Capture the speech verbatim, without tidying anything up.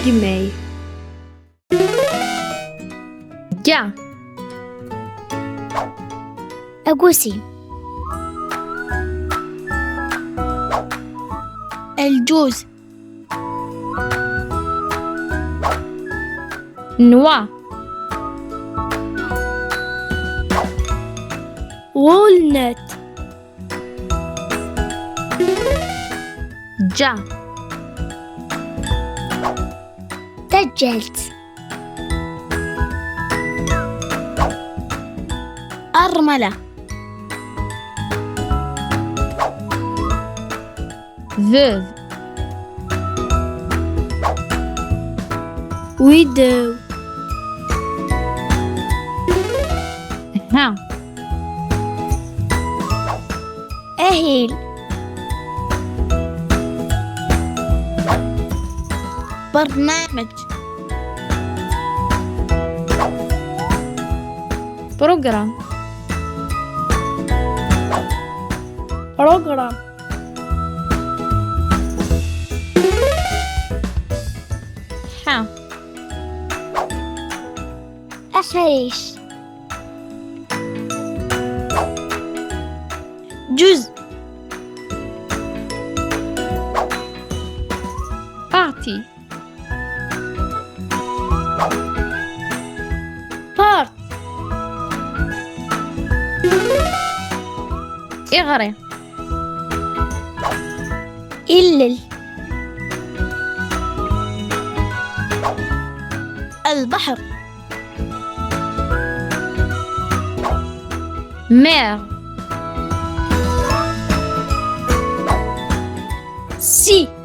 Gmail. Ga. Agusim. Lǧuz. Noix. Walnut. Ja. Taǧǧalt. Armala. Veuve. Widow. Ha. Ahil. برنامج. Program. Program. Ha. Aḥric. Ǧuz. Partie. Part. Iɣri. Illel. البحر. Mer. Sea.